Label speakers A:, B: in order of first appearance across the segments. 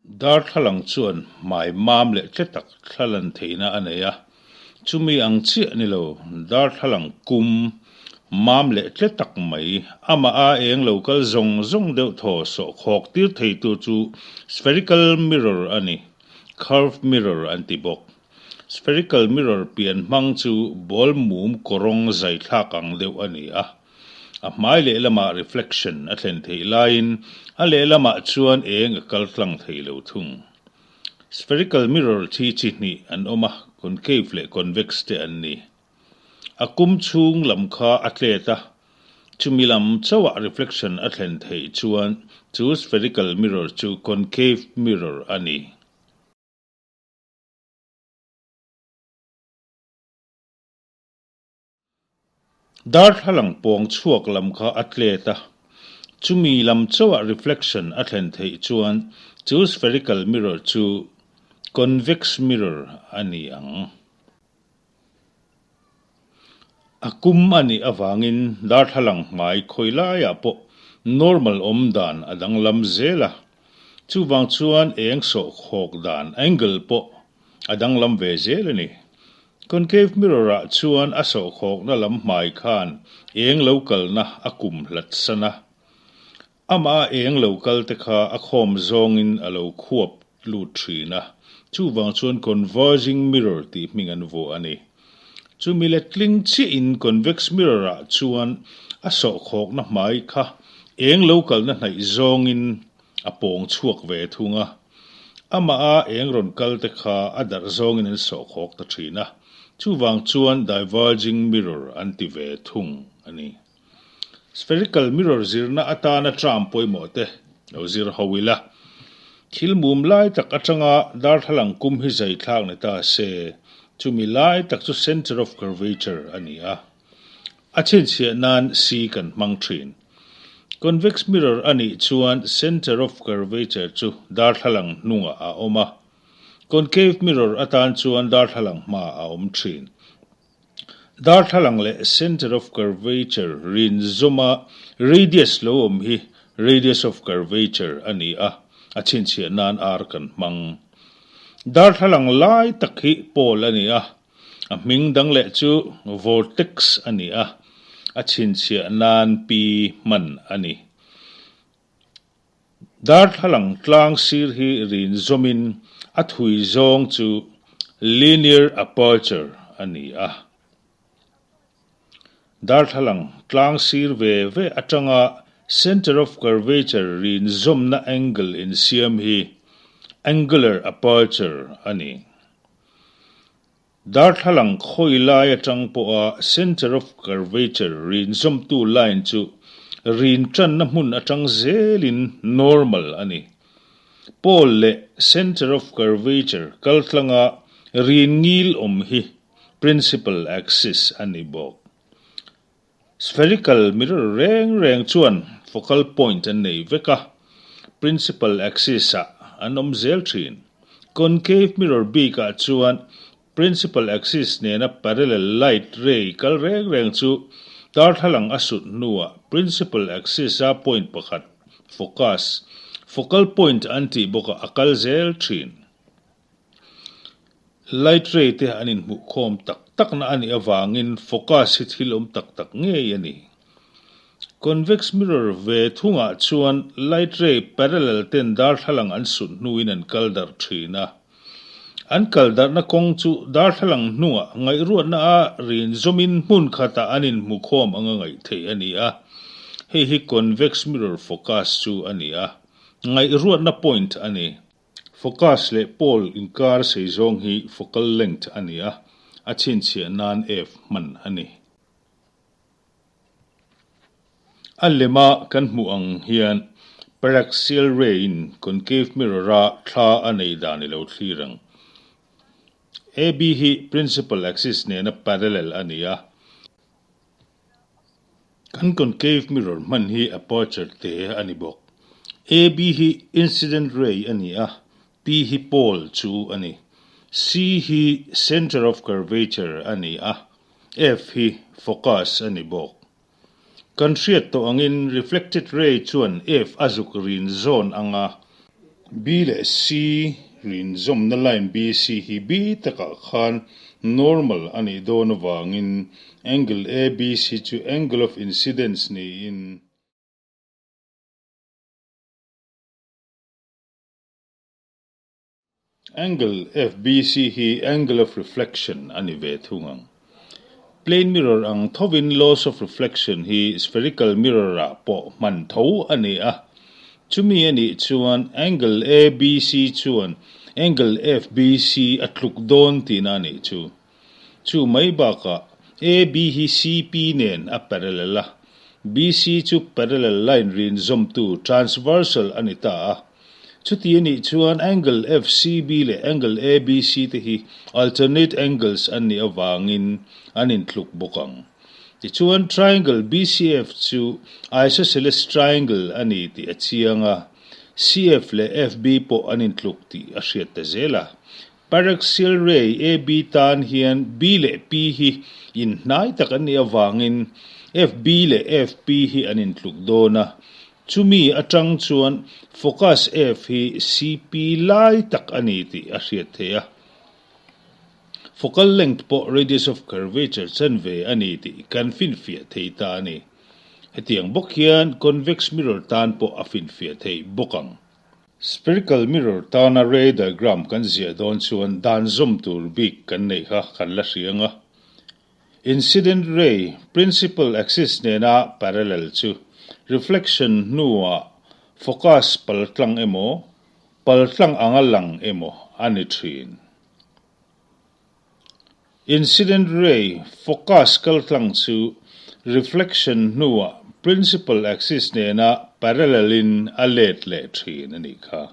A: Darthlalang chuan hmai mam leh tle tak thlalan theihna a nei a, chumi ang chiah ni lo, darthlalang kum mam leh tle tak mai, amah a eng lo kal zawng zawng deuh thaw sawh khawk tir thei tur chu spherical mirror a ni, curved mirror an ti bawk. Spherical mirror pian hmang chu ball mum kawrawng zai thlak ang deuh a ni a. A hmai lehlamah reflection a thlen theih laiin a lehlamah chuan eng a kal tlang thei lo thung. Spherical mirror thi chi hnih an awm a, concave leh convex te an ni. A kum chhung lam kha a tlet a, chumi lam chauhah reflection a thlen theih chuan chu spherical mirror chu concave mirror a ni. Darthlalang pawng chhuak lam kha a tlet a, chumi lam chauhah reflection a thlen theih chuan chu spherical mirror chu convex mirror a ni ang. A kum a nih avangin darthlalang hmai khawi laiah pawh normal awm dan a danglam zel a, chuvang chuan eng sawhkhawk dan angle pawh a danglam ve zel a ni. Concave mirror ah chuan a sawhkhawkna lam hmai khan eng lo kalna a kum hlat san a. Amah a eng lo kal te kha a khawm zawngin a lo khuap lut thin a, chuvang chuan converging mirror tih hming an vuah a ni. Chumi letling chiahin convex mirror ah chuan a sawhkhawkna hmai kha eng lo kalna hnaih zawngin a pawng chhuak ve thung a, amah a eng rawn kal te kha a darh zawngin an sawhkhawk ta thin a, chuvang chuan diverging mirror an ti ve thung a ni. Spherical mirror zirna atana term pawimawh te lo zir ho ila, thil mum lai tak atanga darthlalang kum hi zai thlak ni ta se, chumi lai tak chu centre of curvature a ni a. A chhinchhiah nan C kan hmang thin. Convex mirror a nih chuan centre of curvature chu darthlalang hnungah a awm a. Concave mirror atan chuan darthlalang hmaah a awm thin. Darthlalang leh centre of curvature rin zawma radius lo awm hi radius of curvature a ni a, a chhinchhiah nan R kan hmang. Darthlalang lai tak hi pole a ni a, A hming dang leh chu vortex a ni a, a chhinchhiah nan pi hman a ni. Darthlalang tlang sir hi rin zawmin a thui zawng chu linear aperture a ni a. Darthlalang tlang sir ve ve atanga centre of curvature rin zawmna angle insiam hi angular aperture a ni. Darthlalang khawi lai atang pawha centre of curvature rin zawmtu line chu rin tanna hmun atang zelin normal a ni. Pole leh centre of curvature kaltlanga rin ngil awm hi principal axis a ni bawk. Spherical mirror reng reng chuan focal point an nei vek a, principal axis ah an awm zel thin. Concave mirror bik ah chuan principal axis nena parallel light ray kal reng reng chu darthlalang a sut hnuah principal axis a point pakhat focus, focal point an tih bawkah a kal zel thin. Light ray te an inhmuhkhawm tak takna a nih avangin focus hi thil awm tak tak ngei a ni. Convex mirror ve thungah chuan light ray parallel ten darthlalang an sut hnuin an kal darh thin a. An kal darhna kawng chu darthlalang hnungah ngaihruatna a rin zawmin hmun khatah an inhmukhawm anga ngaih theih a ni a. Hei hi convex mirror focus chu a ni a, ngaihruatna point a ni. Focus leh pole inkar sei zawng hi focal length a ni a, a chhinchhiah nan F hman a ni. A lema kan hmuh ang hian paraxial ray in concave mirror a thla a nei dan i lo thlir ang. AB hi principal axis nena parallel a ni a. Kan concave mirror hman hi aperture te a ni bawk. AB hi incident ray a ni a, P hi pole chu a ni. C hi centre of curvature a ni a, F hi focus a ni bawk. Kan hriat tawh angin reflected ray chuan F a zuk rin zawn ang a. B leh C rinzawmna line BC hi B takah khan normal a nih dawn avangin angle ABC chu angle of incidence niin. Angle FBC hi angle of reflection a ni ve thung ang. Plane mirror ang thovin laws of reflection hi spherical mirror ah pawh hman tho a ni a. Chumi a nih chuan angle ABC chuan angle FBC a tluk dawn tihna a nih chu. Chu mai bakah AB hi CP nen a parallel a, BC chu parallel line rin zawmtu transversal a ni ta a. Chuti a nih chuan angle FCB leh angle ABC te hi alternate angles an nih avangin an intluk bawk ang. Tichuan triangle BCF chu isosceles triangle a ni tih a chiang a, CF leh FB pawh an intluk tih a hriat ta zel a. Paraxial ray AB tan hian B leh P hi inhnai tak an nih avangin FB leh FP hi an intluk dawn a, chumi atang chuan focus F hi CP lai tak a ni tih a hriat theih a. Focal length pawh radius of curvature chanve a ni tih kan finfiah thei ta a ni. Hetiang bawk hian convex mirror tan pawh a finfiah theih bawk ang. Spherical mirror tana ray diagram kan ziah dawn chuan dan zawm tur bik kan neih kha kan la hria ang a. Incident ray principal axis nena parallel chu reflection hnuah focus paltlang emaw, paltlang anga lang emaw a ni thin. Incident ray focus kaltlang chu reflection hnuah principal axis nena parallel in a let leh thin a nih kha.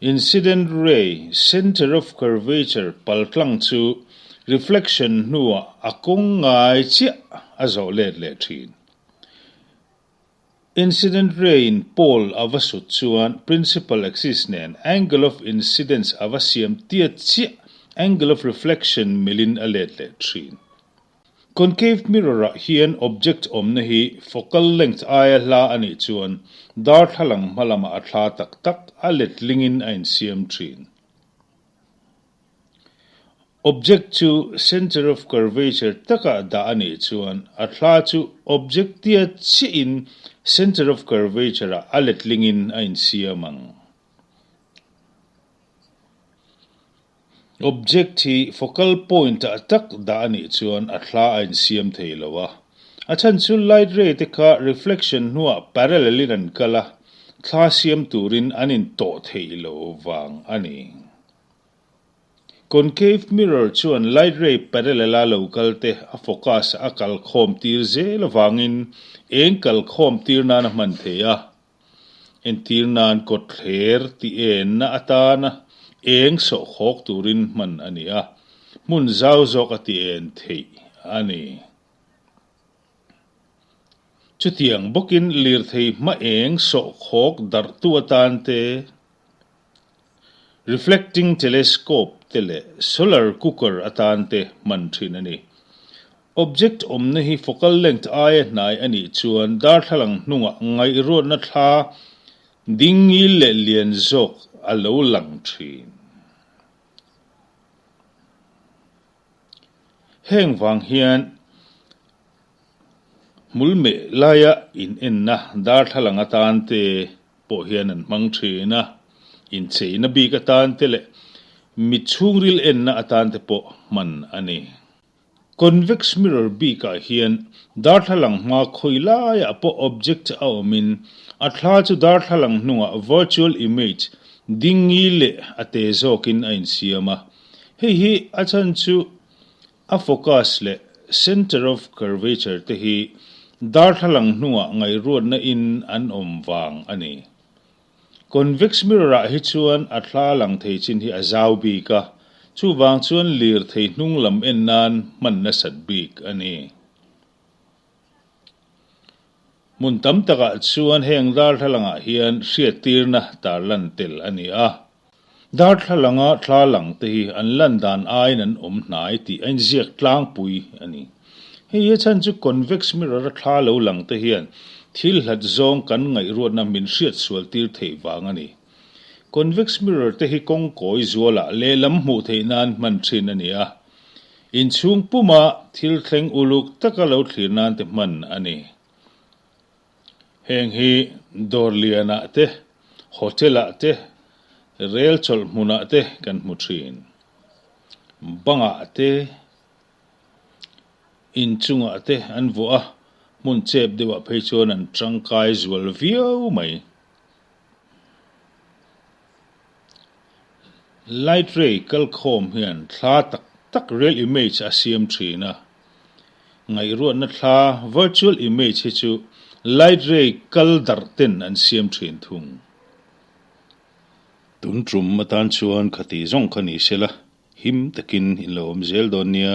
A: Incident ray center of curvature paltlang chu reflection hnuah a kawng ngai chiah a zawh let leh thin. Incident ray in pole a va sut chuan principal axis nen angle of incidence a va siam tiat chiah angle of reflection milin a let leh thin. Concave mirror ah hian object awmna hi focal length aia hla a nih chuan darthlalang hma lamah a thla tak tak a letlingin a insiam thin. Object chu center of curvature takah dah a nih chuan a thla chu object tia chiahin center of curvature ah a letlingin a insiam ang. Object hi focal point ah tak dah a nih chuan a thla a insiam thei lo a. A chhan chu light ray te kha reflection hnuah parallel in an kal a, thla siam turin an intawh theih lo vang a ni. Concave mirror chuan light ray parallel a lo kal te a focus a kal khawm tir zel avangin eng kal khawm tir nan a hman thei a. Entir nan kawtthler tih enna atana eng sawhkhawk turin hman a ni a, hmun zau zawk a ti en theih a ni. Chutiang bawkin lirthei hma eng sawhkhawk darhtu atan te, Reflecting telescope te leh solar cooker atan te hman thin a ni. Object awmna hi focal length aia hnai a nih chuan darthlalang hnungah ngaihruatna thla ding ngil leh lian zawk a lo lang thin. Heng vang hian hmul meh laia inenna darthlalang atan te pawh hian an hmang thin a, incheina bik atan te leh mit chhungril enna atan te pawh hman a ni. Convex mirror bikah hian darthlalang hma khawi laiah pawh object a awmin a thla chu darthlalang hnungah virtual image ding ngil leh a te zawkin a insiam a. Hei hi a chhan chu a focus leh center of curvature te hi darthlalang hnungah ngaihruatna in an awm vang a ni. Convex mirror ah hi chuan a thla lang thei chin hi a zau bik a, chuvang chuan lirthei hnung lam en nan hman nasat bik a ni. Hmun tam takah chuan heng darthlalangah hian hriattirna tarlan tel a ni a. Darthlalanga thla lang te hi an lan dan aiin an awm hnai tih a inziak tlangpui a ni. Hei hi a chhan chu convex mirror a thla lo lang te hian Thil hlat zawng kan ngaihruatna min hriat sual tir theih vang a ni. Convex mirror te hi kawng kawi zualah lehlam hmuh theih nan hman thin a ni a. Inchhung puma thil thleng uluk taka lo thlir nan te hman a ni. Heng hi dawr lianah te, hotel ah te, rel chawlh hmunah te kan hmu thin. Bangah te, inchungah te an vuah a, hmun chep deuhah phei chuan an tangkai zual viau mai. Light ray kalkhawm hian thla tak tak real image a siam thin a. Ngaihruatna thla virtual image hi chu light ray kal darh ten an siam thin thung. Tun tum atan chuan khati zawng kha ni sela, him takin in lo awm zel dawn nia.